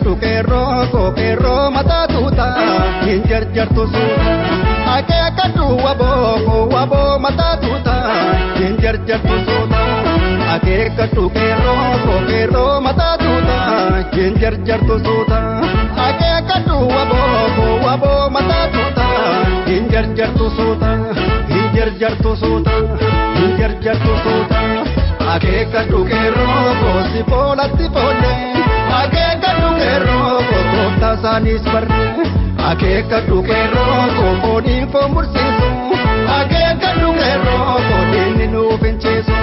Akeekkadhu qeerroo koo qeerroo mataa tuuta hin jarjartu suuta. Akeekkadhu waboo koo waboo mataa tuuta hin jarjartu suuta. Akeekkadhu qeerroo koo qeerroo mataa tuuta hin jarjartu suuta. Akeekkadhu waboo koo waboo mataa tuuta hin jarjartu suuta. Hin jarjartu suuta. Hin jarjartu suuta. Akeekkadhu qeerroo koo si foolatti foollee. Akeekkadhu qeerroo koo gooftaa isaaniis barree. Akeekkadhu qeerroo koo fooniin foon mursiisu. Akeekkadhu qeerroo koo diinni nuuf hin ciisu.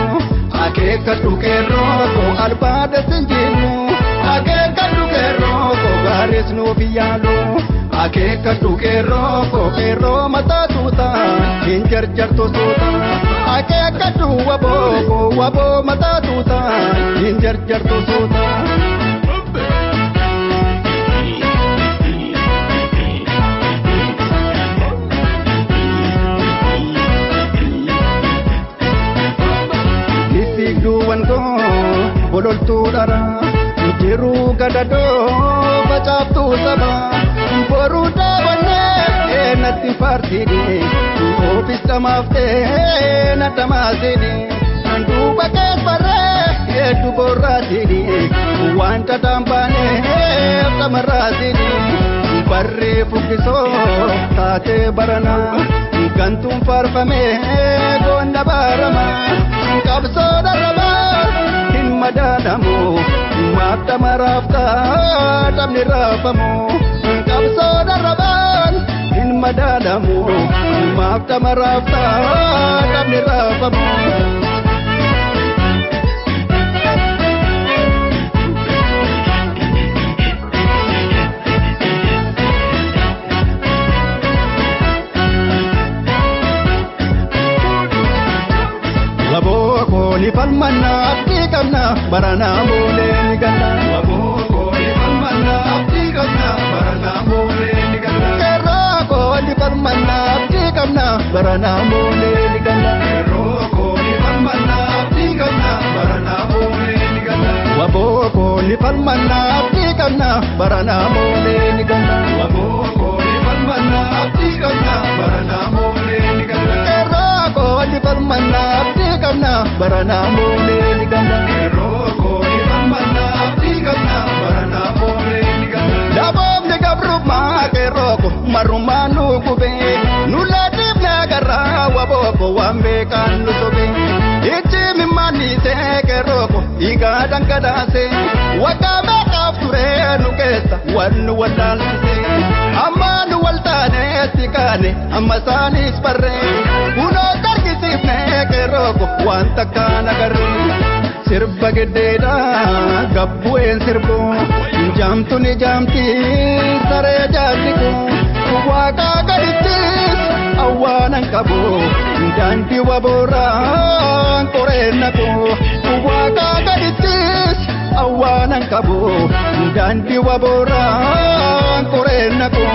Akeekkadhu qeerroo koo albaada sin jiinu. Akeekkadhu qeerroo koo gaaris nuuf hin yaalu. Akeekkadhu qeerroo koo qeerroo mataa tuuta hin jarjartu suuta. Akeekkadhu waboo koo waboo mataa tuuta hin jarjartu suuta. Fiigduuwwan koo bololtuu dhara jiruu gadadoo facaaftuu saba boruu dhaabannee natti faarsiini oofis dhamaaftee na dhamaasini duuba kees barree hedduu borraasini waan dhadhaan baaneef dhamarraasini barree fuggisoo taatee baranaa gantuun faarfamee goonna baaramaa. Qabsoo dharrabaa hin madaalamu maaf dhamaraaftaa dhabni raafamu. Qabsoo dharrabaan hin madaalamu maaf dhamaraaftaa dhabni raafamu. Waboo kooni falmanna abdii qabna baranaa moolee ni galla. Waboo kooni falmanna abdii qabna baranaa moolee ni galla. Qeerroo kooni falmanna abdii qabna baranaa moolee ni galla. Qeerroo kooni falmanna abdii qabna baranaa moolee ni galla. Waboo kooni falmanna abdii qabna baranaa moolee ni galla. Waboo kooni falmanna abdii qabna baranaa moolee ni galla. Qeerroo kooni falmanna abdii qabna baranaa moolee ni galla. Qeerroo kooni falmanna abdii qabna baranaa moolee ni galla. Daboomni gabrummaa qeerroo ko marrummaa nu gubee nu laatiifne agarraa waboo ko waan beekaan nu sobee. Ijji mimmaannisee qeerroo ko dhiigaa dhangalaasee waggaa meeqaaf turee nu keessa waan nu wallaalchisee. Amma nu wal taaneetti kaane amma isaanis barree kunoo dargisiifne qeerroo ko waan takkaan agarree. Sirba geddeedhaa gabbu'een sirbu jaamtu ni jaamti saree jaartiku waaqaa gadittis awwaanan qabu daandii wabooraan qoreen naqu waaqaa gadittis awwaanan qabu daandii wabooraan qoreen naqu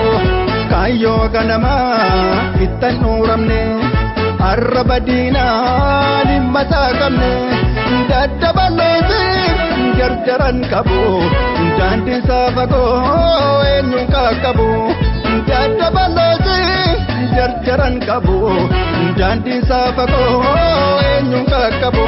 kaayyoo ganamaa ittan nuuramne arraba diinaan hin masaaqamne daddabalootiin jarjaran qabu daandiin saafagoo eenyuun qaqqabu daddabalootiin jarjaran qabu daandiin saafagoo eenyuun qaqqabu.